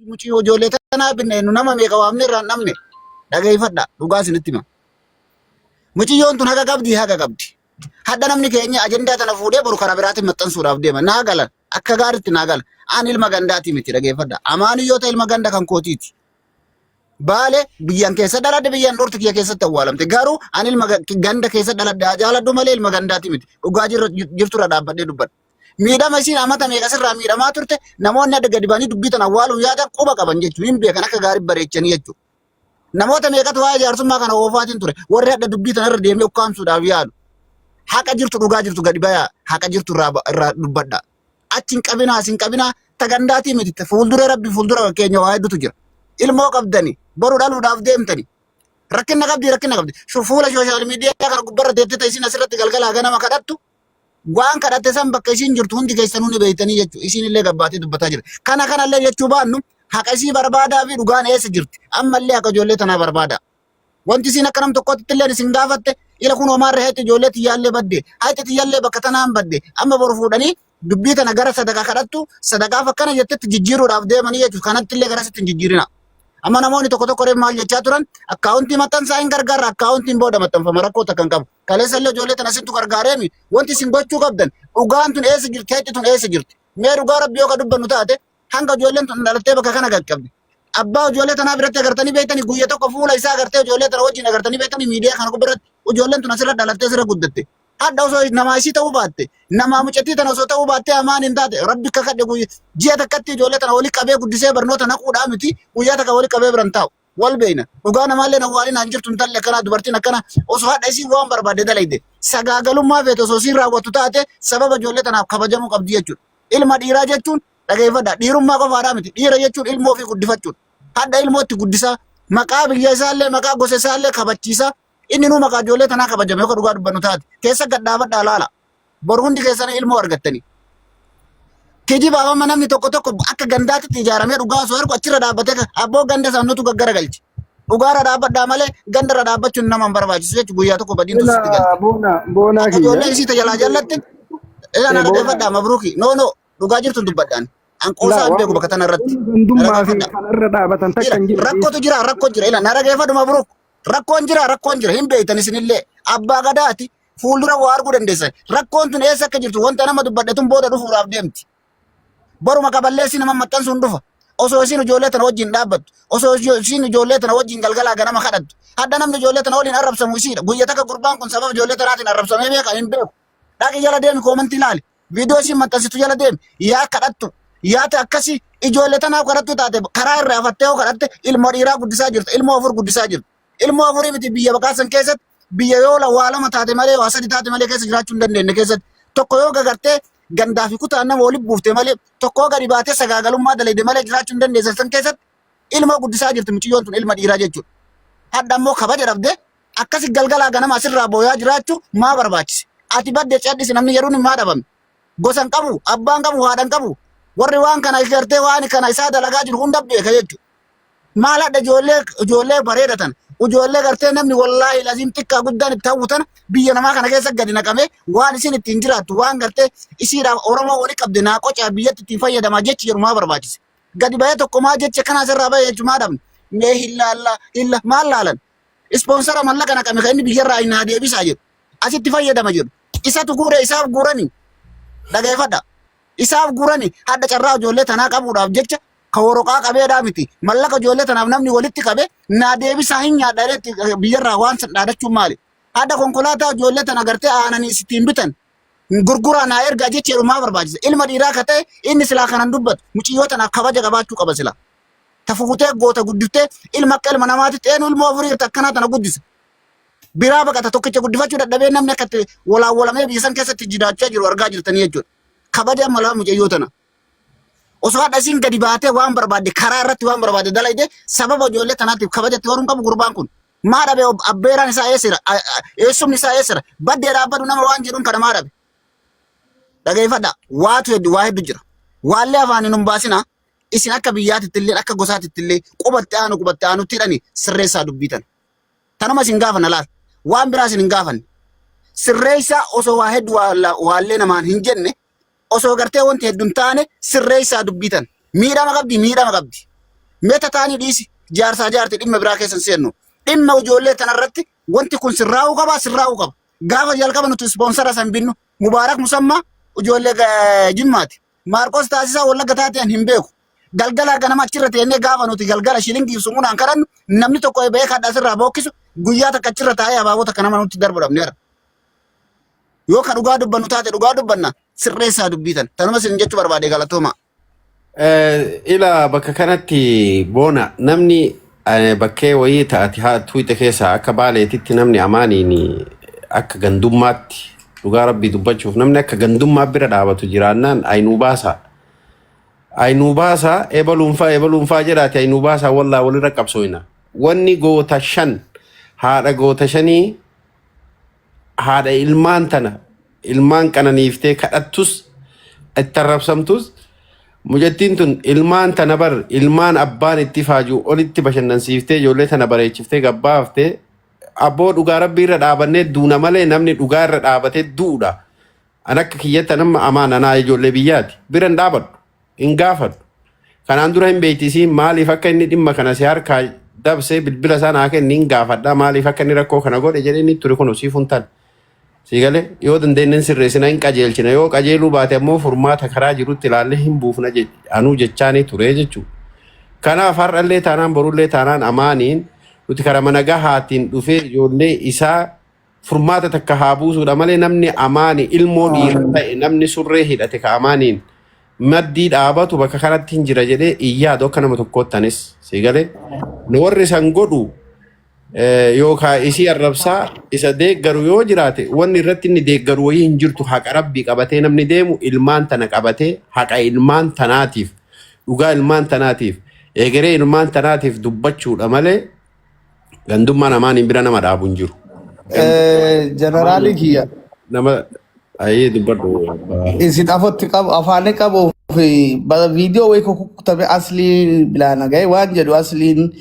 Mucii ijoollee tanaa binne nu nama meeqa waamne irraa hin dhabne. Dhageeffadha dhugaa isinitti hima. Muciyyoon tun haqa qabdi haqa qabdi. Hadha namni keenya ajandaa tana fuudhee boru karaa biraatiin maxxansuudhaaf deema. Naa gala akka gaariitti naa gala. An ilma gandaatii miti dhageeffadha. Amaanii yoo ta'e ilma ganda kan kootiiti. Baale biyyan keessa dhaladhe biyyan dhorti kiyya keessatti awwaalamte. Garuu an ilma ganda keessa dhaladhe haa jaaladhu malee ilma gandaatii miti. Dhugaa jirturra dhaabbadhee dubbadha. Miidhama isiin amata meeqa sirraa miidhamaa turte namoonni adda gadi ba'anii dubbii tana awwaaluun yaadan quba qaban jechuudha. Hin beekan akka gaarii bareechanii jechuudha. Namoota meeqatu waa'ee jaarsummaa kana oofaatiin ture. Warri hadha dubbii tana irra deemee ukkaamsuudhaaf yaalu. Haqa jirtu dhugaa jirtu gadi bayaa. Haqa jirtu irraa dubbadha. Achi hin qabinaa as hin qabinaa tagandaatii miti. Fuuldura rabbi fuuldura keenya waa hedduutu jira. Ilmoo qabdani boru dhaluudhaaf deemtani. Rakkina qabdi rakkina qabdi. Fuula sooshaal miidiyaa kana gubbarra teettee isin asirratti galgalaa ganama kadhattu. Waan kadhatte san bakka isiin jirtu hundi keessanuu ni beektanii jechuudha. Isiin illee gabbaatee dubbataa jira. Kana kanallee jechuu baannu haqa isii barbaadaa fi dhugaan eessa jirti. Ammallee haqa ijoollee tanaa barbaada. Wanti isiin akka nam tokkotti illee isin gaafatte ila kun homaarra heetti ijoollee tiyyaallee badde. Hayti tiyyaallee bakka tanaan badde. Amma boru fuudhanii dubbii tana gara sadaqaa kadhattu sadaqaaf akkana jettetti jijjiiruudhaaf deemanii jechuudha. Kanatti illee garasitti hin jijjiirina. Amma namoonni tokko tokko reef maal jechaa turan akkaawuntii maxxansaa hin gargaarra akkaawuntiin booda maxxanfama rakkoo takka hin qabu. Kaleessa illee ijoollee tana sintu gargaareemi wanti isin gochuu qabdan dhugaan tun eessa jirti heetti tun eessa jirti. Mee dhugaa rabbi yoo ka dubbannu taate hanga ijoolleen tun dhalattee bakka kana qaqqabde. Abbaa ijoollee tanaa biratti agartanii beektanii guyya tokko fuula isaa agartee ijoollee tana wajjin agartanii beektanii miidiyaa kana biratti ijoolleen tun asirra dhalattee asirra guddatte. Hadha osoo namaa isii ta'uu baatte namaa mucattii tana osoo ta'uu baattee hamaan hin taate rabbi kakadhe guyya ji'a takkatti ijoollee tana wali qabee guddisee barnoota naquudhaa miti guyyaa takka wali qabee biran taa'u. Wal beeyna. Dhugaa namaallee nawwaalin aan jirtu intalli akkanaa dubartiin akkana osoo hadha isii waan barbaadde dalayde sagaagalummaa feete osoo isiin raawwattu taate sababa ijoollee tanaaf kabajamuu qabdi jechuudha. Ilma dhiiraa jechuun dhageeffadha dhiirummaa qofaadhaa miti dhiira jechuun ilmoo ofii guddifachuudha. Hadha ilmoo itti guddisaa maqaa biyya isaallee maqaa gosa isaallee kabachiisaa inni nuu maqaa ijoollee tanaa kabajame yoo dhugaa dubbannu taate keessa gad dhaabadhaa laala. Bor hundi keessan ilmoo argattanii. Kijibaaf amma namni tokko tokko akka gandaatitti ijaaramee dhugaa osoo argu achirra dhaabbatee abboo ganda isaan nutu gaggaragalche. Dhugaarra dhaabbadhaa malee gandarra dhaabbachuun nama hin barbaachisu jechuudha guyyaa tokko badiin sitti galti. Ila boona boonaa Akka kiyya. ijoolleen isii tajalaa jallatte ila na Boona. dhaggeeffadhaa mabruuki. No no dhugaa jirtu dubbadhaan. An Laa qoosaa hin waan beeku bakka tana irratti. Na gandummaa fi dhaggeeffadhaa. kanarra dhaabatan takka Ila hin jiru. rakkootu jira rakkoo jira ila na dhaggeeffadhu mabruuk. Rakkoon jira rakkoon jira hin beektan isinillee abbaa gadaati fuuldura waa arguu dandeessan. Rakkoon tun eessa akka jirtu wanta nama dubbadhe tun booda dhufuudhaaf deemti. Boruma kaballeessi nama maxxansuun dhufa. Osoo isin ijoollee tana wajjin dhaabbattu, osoo isin ijoollee tana wajjin galgalaa ganama kadhattu, hadda namni ijoollee tana waliin arrabsamu isiidha. Guyya takka gurbaan kun sababa ijoollee tanaatiin arrabsamee beeka hin beeku. Dhaqi jala deemi koomantii ilaali. Viidiyoo isiin maxxansitu jala deemi. Yaa kadhattu, yaa ta'e akkasii ijoollee tanaaf kadhattu taate karaa irraa hafattee yoo kadhatte ilmoo dhiiraa guddisaa jirta, ilmoo afur guddisaa jirta. Ilmoo afurii miti biyya baqaa san keessatti biyya yoo waa lama taate malee waa sadi taate malee keessa jiraachuu hin dandeenye keessatti tokko yoo gagartee gandaa fi kutaan nama walitti buufte malee tokko gadi baatee sagaagalummaa dalayde malee jiraachuu hin dandeesse san keessatti ilmoo guddisaa jirti mucayyoon tun ilma dhiiraa jechuudha. Hadha immoo kabaja dhabdee akkasi galgalaa ganama asirraa booyaa jiraachuu maa barbaachise? Ati badde cadhisi namni jedhuun maa dhabame? Gosa hin qabu, abbaan qabu, haadha hin qabu. Warri waan kana gartee waan kana isaa dalagaa jiru hunda beeka jechuudha. Maal hadha ijoollee ijoollee bareeda tana ijoollee gartee namni wallaahi laziim xiqqaa guddaan itti hawwu tana biyya namaa kana keessa gadi naqamee waan isin ittiin jiraattu waan gartee isiidhaaf Oromoo wali qabde naa qocaa biyyatti ittiin fayyadamaa jechi jedhu maa barbaachise. Gadi bahee tokko maa jecha kanaa sirraa bahee jechu maa dhabne. Mee hin laalla hin la maal laalan. Ispoonsara mallaqa naqame kan inni biyyarraa hin deebisaa jedhu. Asitti fayyadama jedhu. Isatu guure isaaf guurani. Dhageeffadha. Isaaf guurani hadha carraa ijoollee tanaa qabuudhaaf jecha ka woroqaa qabeedhaa miti. Mallaqa ijoollee tanaaf namni walitti qabe naa deebisaa hin nyaadha jedhetti biyyarraa waan san dhaadachuun maali? Hadha konkolaataa ijoollee tana gartee aananii ittiin bitan gurguraa naa ergaa jecha jedhu maa barbaachisa? Ilma dhiiraa ka ta'e inni silaa kanan dubbatu muciyyoo tanaaf kabaja qabaachuu qaba silaa. Ta fuutee goota guddiftee ilma akka ilma namaatitti eenyu ilmoo afurii irratti akkanaa tana guddisa. Biraa baqata tokkicha guddifachuu dadhabee namni akka itti walaawwalamee biyya san keessatti jiraachaa jiru argaa jirtanii jechuudha. Kabaja malaa mucayyoo tana. Osoo hadha isiin gadi baatee waan barbaadde karaa irratti waan barbaadde dalayde sababa ijoollee tanaatiif kabaja itti horuun qabu gurbaan kun. Maa dhabe abbeeraan isaa eessira eessumni isaa eessira baddee dhaabbatu nama waan jedhuun kana maa dhabe. Dhageeffadha waatu heddu waa heddu jira. Waallee afaaniin hin baasina isin akka biyyaatitti illee akka gosaatitti illee qubatti aanu qubatti aanutti hidhani sirreessaa dubbii tana. Tanuma isin gaafanna laal. Waan biraa isin hin gaafanne. Sirreessaa osoo waa hedduu waallee namaan hin jenne osoo gartee wanti hedduun taane sirreessaa dubbii tana. Miidhama qabdi miidhama qabdi. Mee tataanii dhiisi jaarsaa jaarti dhimma biraa keessa hin seennu. Dhimma ijoollee tanarratti wanti kun sirraa'uu qaba sirraa'uu qaba. Gaafa jalqaba nuti ispoonsara san binnu Mubaarak Musammaa ijoollee Jimmaati. Maarqos Taasisaa Wallagga taateen hin beeku. Galgala ganama achirra teennee gaafa nuti galgala shilingiif sumuunaan kadhannu namni tokko ba'ee kadhaa asirraa bookkisu guyyaa takka achirra taa'ee abaaboo takka nama nutti darbu dhabneera. Yoo ka dhugaa dubbannu taate dhugaa dubbanna sirreessaa dubbii tana. Tanuma isin jechuu barbaade galatooma. Ila bakka kanatti boona namni bakkee wayii ta'ati haa tuuyxe keessaa akka baaleetitti namni amaaniin akka gandummaatti dhugaa rabbii dubbachuuf namni akka gandummaa bira dhaabatu jiraannaan aynuu baasaa. Aynuu baasaa ebaluunfaa ebaluunfaa jedhaati aynuu baasaa wallaa walirra qabsooyna. Wanni goota shan haadha goota shanii haadha ilmaan tana ilmaan qananiiftee kadhattus itti arrabsamtus mucattiin tun ilmaan tana bar ilmaan abbaan itti faaju olitti bashannansiiftee ijoollee tana bareechiftee gabbaaftee abboo dhugaa rabbii irra dhaabannee duuna malee namni dhugaa irra dhaabatee du'uudha. An akka kiyyatti nama amaan anaa ijoollee biyyaati bira hin dhaabadhu hin gaafadhu. Kanaan dura hin beektisiin maaliif akka inni dhimma kana si harkaa dabsee bilbila isaa naa kenni hin gaafadha maaliif akka inni rakkoo kana godhe jedhee inni ture kun siif huntan. Si galee yoo dandeenye hin sirreessina hin qajeelchina yoo qajeeluu baate ammoo furmaata karaa jirutti ilaallee hin buufna anuu jechaanii ture jechuudha. Kanaaf har'allee taanaan borullee taanaan amaaniin nuti karaa nagahaatiin dhufee ijoollee isaa furmaata takka haa buusuudha malee namni amaani ilmoo dhiira ta'e namni surree hidhate ka amaaniin maddii dhaabatu bakka kanatti hin jira jedhee iyyaadu akka nama tokkootti anis si galee nu warri san godhu yookaan isii arrabsaa isa deeggaru yoo jiraate wanni irratti inni deeggaru wayii hin jirtu haqa rabbii qabatee namni deemu ilmaan tana qabatee haqa ilmaan tanaatiif dhugaa ilmaan tanaatiif egeree ilmaan tanaatiif dubbachuudha malee gandummaan amaaniin bira nama dhaabu hin jiru. Jeneraalii kiyya Nama ayyee dubbadhu. Isin afotti qabu afaanii qabuu fi viidiyoo wayii kukkutame aslii bilaana ga'e waan jedhu asliin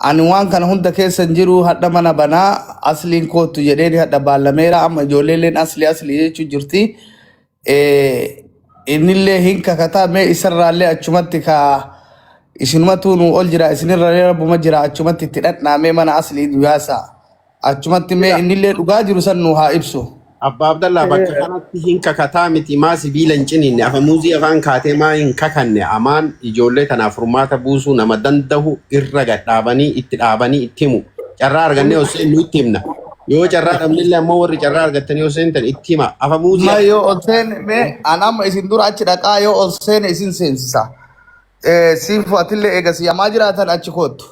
ani waan kana hunda keessa hin jiru hadha mana banaa asliin koottu jedheen hadha baallameera amma ijoolleelleen aslii aslii jechuu jirti. Innillee hin kakataa mee isarraallee achumatti ka isinumatu nu ol jira isinirraallee rabbuma jira achumatti itti dhadhaamee mana aslii nu yaasa achumatti mee innillee dhugaa jiru san nu haa ibsu. Abbaa Abdallaa bakka kanatti hin kakataa miti maa sibiila hin ciniinne afamuuzii afaan kaatee maa hin kakanne amaan ijoollee tanaaf furmaata buusuu nama dandahu irra gad dhaabanii itti dhaabanii itti himu. Carraa argannee osoo nu itti himna. Yoo carraa dhabnellee ammoo warri carraa argattanii osoo seentan itti hima. Afamuuzii Ma yoo ol seene mee an amma isin dura achi dhaqaa yoo ol seene isin seensisa. Siif atillee eega si yamaa jiraatan achi koottu.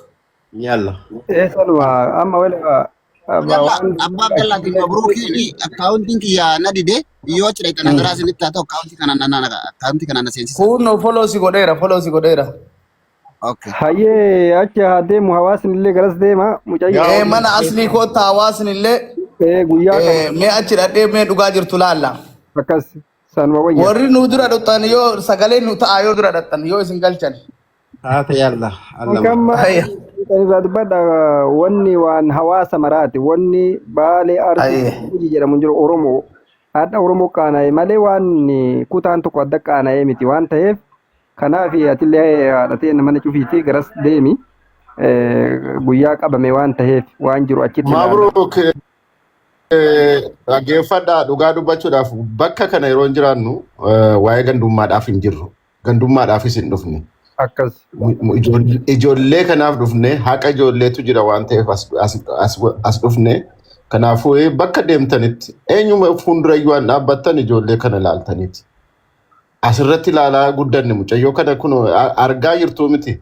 Yalla. Eessanuma amma wala Abdallah, waan abbaa Abdallaatiif mabruukiin akkaawuntiin kiyya na dide yoo achi dhaqxan hagaraa isinitti haa ta'u akkaawuntii kana na akkaawuntii kana na seensisa. Kunno follow si godheera follow si godheera. Okay. Hayyee achi haa deemu hawaasni illee garas deema mucayyoo. Ee mana aslii koottaa hawaasni illee Ee guyyaa qaba mee achi dhadhee mee dhugaa jirtu laalla. Akkas sanuma wayya. Warri nu dura dhuftan yoo sagalee nu ta'a yoo dura dhaqxan yoo isin galchan. Haata yalla. Allama. Kamma Ayya. kan irraa dubbadha wanni waan hawaasa maraati wanni baalee arsii Ayya. Gujii jedhamu hin jiru Oromoo hadha Oromoo qaana'e malee waan kutaan tokko adda qaana'ee miti waan ta'eef kanaaf atillee haadhatee mana cufiitii garas deemi guyyaa qabame waan ta'eef waan jiru achitti ilaalla. Mabruk dhaggeeffadhaa dhugaa dubbachuudhaaf bakka kana yeroo hin jiraannu waa'ee gandummaadhaaf hin jirru. Gandummaadhaafis hin dhufne. Akkas. Ijoollee kanaaf dhufne haqa ijoolleetu jira waan ta'eef as, as, as, as dhufne. Kanaafuu bakka deemtanitti eenyuma fuuldura waan dhaabbattan ijoollee kana ilaaltaniiti. Asirratti ilaalaa guddanne mucayyoo kana kun argaa jirtuu miti.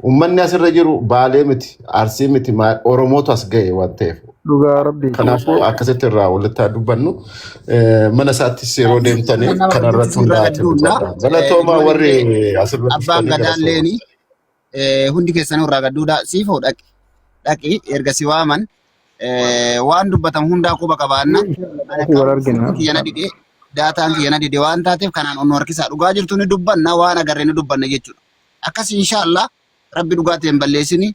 Uummanni asirra jiru Baalee miti, Arsii miti, Oromootu as ga'e waan ta'eef. Dhugaa rabbii. Kanaafuu akkasitti irraa walitti haa dubbannu. Mana isaattis yeroo deemtanii Nama kanarratti walitti sirra hundaa'aati gadduunna. dubbadha. Galatoomaa warri asirra Abbaan dhuftanii gadaan galatoomaa. leeni hundi keessanuu irraa gadduudha. Siifoo dhaqi. Dhaqi erga si waaman waan dubbatamu hundaa quba qabaanna. Ani Wal argina. akkaawuntiin kiyya na dide daataan kiyya na dide waan taateef kanaan onnoo harkisaa dhugaa jirtu ni dubbanna waan agarre ni dubbanna jechuudha. Akkas inshaallah rabbi dhugaa ta'e hin balleessini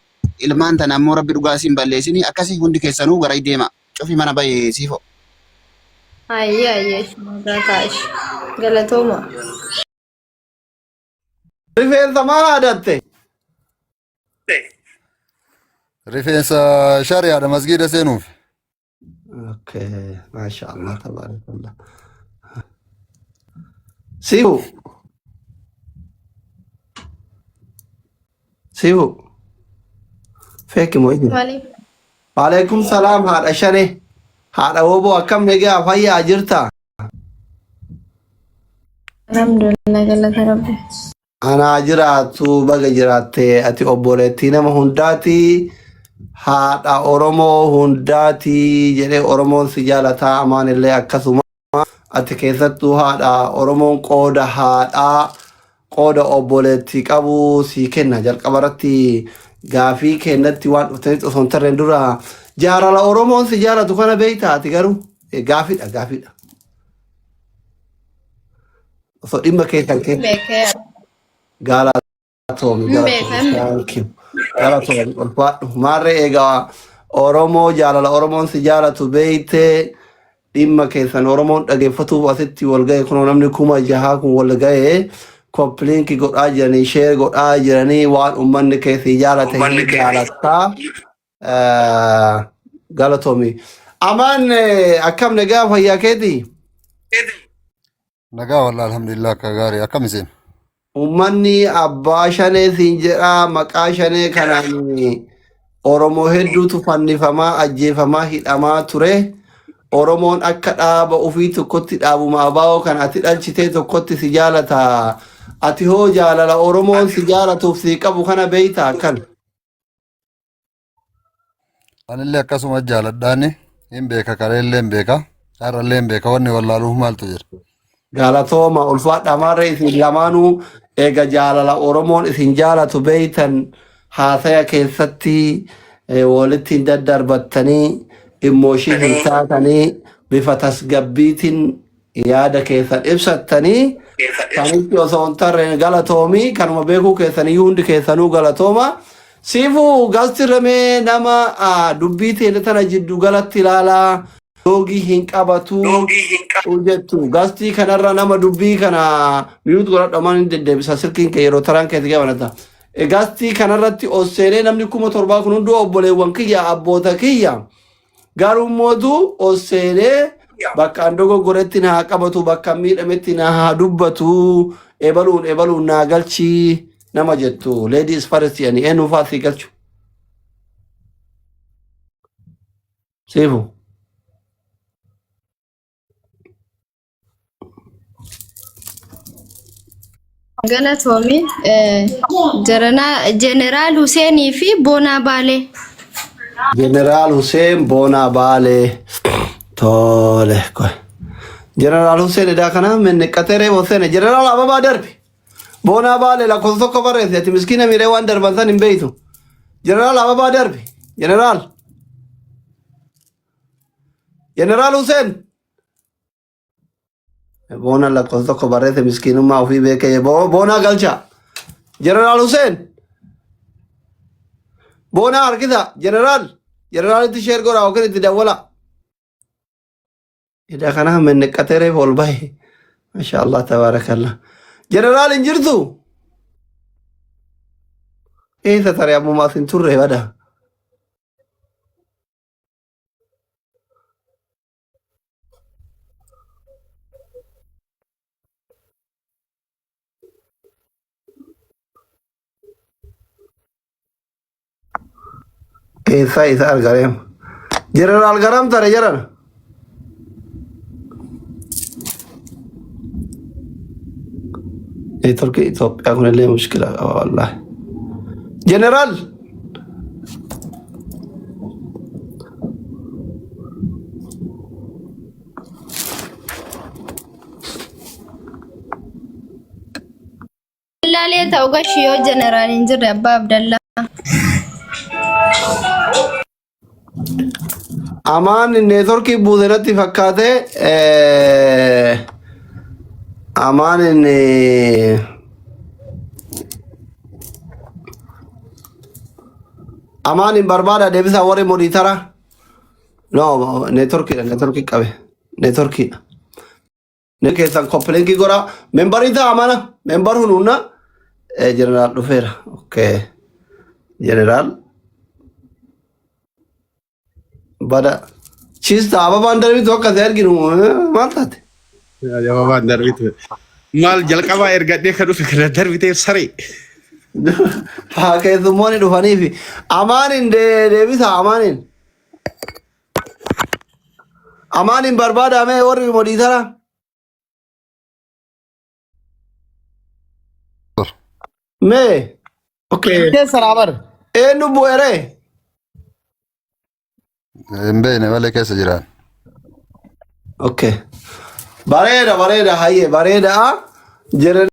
ilmaan tana ammoo rabbi dhugaa si hin balleessini akkasii hundi keessanuu gara deema cufi mana bahe siifoo. Ayyee ayyee nagaa taa'ish. Galatooma. Rifeensa maal haadatte? Rifeensa shari'aadha masgiida seenuuf. Okay, maasha Allah tabaarakallah. Siifu siifu feeki moo ijira. Maaliif? Waalaikum salaam haadha shane haadha woboo akkam nagaa fayyaa jirta. Alhamdulillah galata rabbi. Anaa jiraattu baga jiraatte ati obboleettii nama hundaati haadha Oromoo hundaati jedhee Oromoon si jaalataa amaan illee akkasuma ati keessattuu haadha Oromoon qooda haadhaa qooda obboleettii qabu sii kenna jalqaba irratti gaafii kennatti waan dhuftanitti osoo hin tarreen dura jaalala Oromoon si jaalatu kana beektaa ati garuu gaafiidha gaafiidha. Osoo dhimma keessan keessa Beekee. galatoomi Hin beeka galatoomi hin beeka. thank you galatoomi ulfaadhu maarree egaa Oromoo jaalala Oromoon si jaalatu beeytee dhimma keessan Oromoon dhageeffatuuf asitti wal ga'e kunoo namni 6000 kun wal ga'e koppiliinki godhaa jiranii sheer godhaa jiranii waan ummanni kee si jaalate hin jaalattaa galatoomi. Amaan akkam nagaa fayyaa keetii? Nagaa wallah alhamdulillah akka gaarii akkam isin? Uummanni abbaa shanee siin jedhaa maqaa shanee kanaan Oromoo hedduutu fannifamaa, ajjeefamaa, hidhamaa ture. Oromoon akka dhaaba ofii tokkotti dhaabuma abaa'oo kan ati dhalchitee tokkotti si jaalata. Ati hoo jaalala Oromoon si jaalatuuf si qabu kana beektaa akkan? Anillee akkasuma jaaladhaani hin beeka kaleellee hin beeka har'allee hin beeka wanni wallaaluuf maaltu jira. Galatooma ulfaadha maarree isin lamaanuu eega jaalala Oromoon isin jaalatu beeytan haasaya keessatti walitti hin daddarbattanii immooshin hin taatanii bifa tasgabbiitiin yaada keessan ibsattanii sanitti osoo hin tarreen galatoomii kanuma beekuu keessaniyyuu hundi keessanuu galatooma. Siifuu gasti remee nama dubbii teenya tana jiddu galatti ilaalaa loogii hin qabatu jettu gastii kanarra nama dubbii kana miyuut godhadha maan hin deddeebisa silkiin kee yeroo taraan keessa gabanata. Gastii kanarratti ol seenee namni 7000 kun hunduu obboleewwan kiyya abboota kiyya. Garuu mootu ol seenee bakka an dogoggoretti na haa qabatu bakka an miidhametti na haa dubbatu ebaluun ebaluun naa galchii nama jettu ladies first jedhanii eenyu fa'aa sii galchu siifu. Galatoomi Jeneraal Huseenii fi Boonaa Baalee. Jeneraal Huseen Boonaa Baalee tole. Jeneraal Huseen edaa kana minniqqatee reefu Huseen Jeneraal Ababaa darbi. Boonaa Baalee lakkoofsa tokko barreessi ati miskiina miiree waan darban san hin beektu. Jeneraal Ababaa darbi. Jeneraal. Jeneraal Huseen. Boona lakkoofsa tokko barreesse miskiinummaa ofii beekee boonaa galcha. Jeneraal Huseen. Boonaa harkisa. Jeneraal. Jeneraalitti sheer godhaa yookiin itti dawwala. Ida kana menneqqatee reefu ol bahe. Masha Allah tabaarakallah. Jeneraal hin jirtu. Eessa taree ammumaa sin turre bada. Eessaa isa argareem. Jeneraal garam tare jedhan. Neetworkii Itoophiyaa kunillee mushkila qaba wallaahi. Jeneraal. Abdallaalee ta'u gashi yoo jeneraal hin jirre abbaa Abdallaa. Amaan neetworkii buuse natti fakkaate amaan inni amaan hin barbaada deebisaa warri moniitara. No neetworkiidha neetworkii qabe neetworkiidha. Ne keessan koppilinkii godhaa membarii ta'a mana membar hunuunna jeneraal dhufeera. Okay jeneraal. Bada. Chista ababaan darbitu akka si arginu maal taate? Ababaan darbitu. Maal jalqabaa ergadhee kan dhufe kana darbiteef saree. Haa keessummoonni dhufaniifi. Amaaniin deebisa amaaniin. Amaaniin barbaadamee warri modiitara. Mee Okay. Keessa naa bar. Eenyu bu'eeree? Hin beekne malee keessa jiraan. Okay. Bareeda bareeda hayyee bareeda. Jere